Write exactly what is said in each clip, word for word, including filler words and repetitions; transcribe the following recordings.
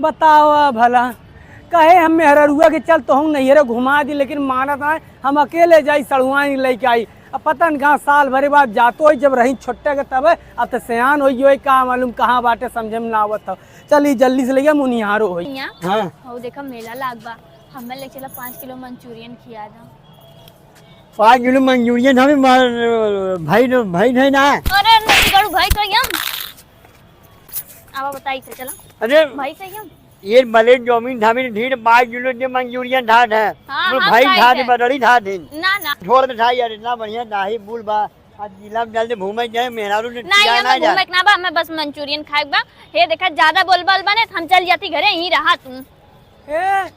बतावा भला, कहे हम मेहररुआ के चल तोहू नैहरे घुमा दी, लेकिन मानत ना, हम अकेले जाई, सड़ुआइन लइके आई। अब पता न कहाँ साल भरे बाद जातो होई, जब रही छोट्टे के तबे, अब त सयान होई गयो, का मालूम कहाँ बाटे, समझे में ना आवत हो। चल ई जल्दी से लइके मुनिहारो होई। भैया, हाँ। हो देखा मेला लाग बा, हमें ले चला पाँच किलो मंचूरियन खिया दो। पाँच किलो मंचूरियन हमें मार, भाई न, भाई नहीं ना। अरे नहीं, गड़ू भाई तो हम। अब बताई से चला। अरे भाई से हम। ये मले जमीन धामी ढीर पाँच किलो दे मंचूरियन ढाट है। हाँ, बोल हाँ, भाई भाई ढाट है। बदली ढाट है। ना, ना। छोड़ दे ढाई यार, इतना बढ़िया नाही बुल बा। आज जिला में जल्दी घूमे जाए, मेहरारू ने नहीं, खिया ना हमें जाए। घूमे के ना बा, हमें बस मंचूरियन खाए के बा। हे देखा, ज्यादा बोल बोल बने, हम चल जाती घरे, यहीं रहा तू। ए,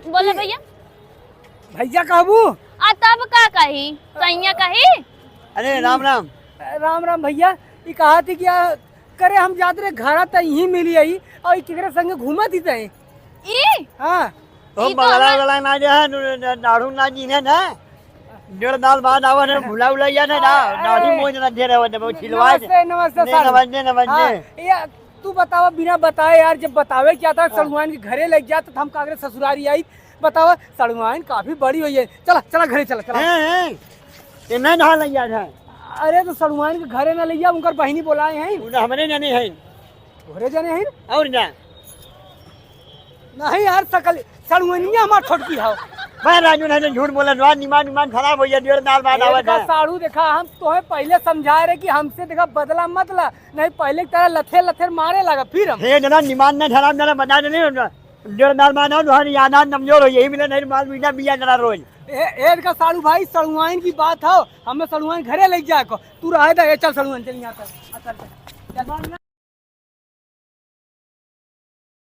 बोलो ई भैया। भैया कहबू? आ तब का कही? सैया कही? अरे राम राम। राम राम भैया, ई कहा थी कि आ, करे हम जात रहे घरा त यहीं मिली आई और ई केकरे संगे घूमत ही तई? ई? हाँ। ओ ई तो बगला हमार बगला ना जे है, न-, न-, नाड़ू ना जी ने ना। डेढ़ साल बाद आवा ने, भुला उला जा ने ना, अरे। नाड़ू मोज ना दे रहे हो, जब छिलवा दे। नमस्ते, नमस्ते ने, सर। नमस्ते, नमस्ते। हाँ, ये तू बतावा, बिना बताए यार, जब बतावे क्या था, हाँ। सड़ुआइन के घरे लग जात, त हम कागरे ससुरारी आई। बतावा, सड़ुआइन काफी बड़ी हुई है। चला, चला घरे चला, चला। हैं, हैं। ये नहीं ढाल लग जात है। अरे, तो सड़ुआइन के घरे ना लइया, उनकर बहिनी बोलाए हैं। उ तो हमरे जने हैं। तोहरे जने हैं? और ना। नहीं यार, सकल, सड़ुआइनिया हमार छोटकी हौ। मैं राजू नहीं तो झूठ बोला, नवा निमान, निमान खराब हो गया, डेढ़ साल बाद आवत है। साड़ू देखा, हम तोहे पहले समझाए रहे कि हमसे देखा बदला मत ला, नहीं पहले की तरह लथेर लथेर मारे लगा, फिर हम। हे जना निमान ना खराब जना बता देने, डेढ़ साल बाद आओ, तुम्हारी याद आज नमजोर हो, यही मिले नहीं माल मीठा बिया जना रोज। ए, ए, इनका साड़ू भाई, सड़ुआइन की बात हो, हमें सड़ुआइन घरे ले जाए को, तू रहे दे, ए, चल सड़ुआइन, चल यहाँ से, आ, चल, चल। चल।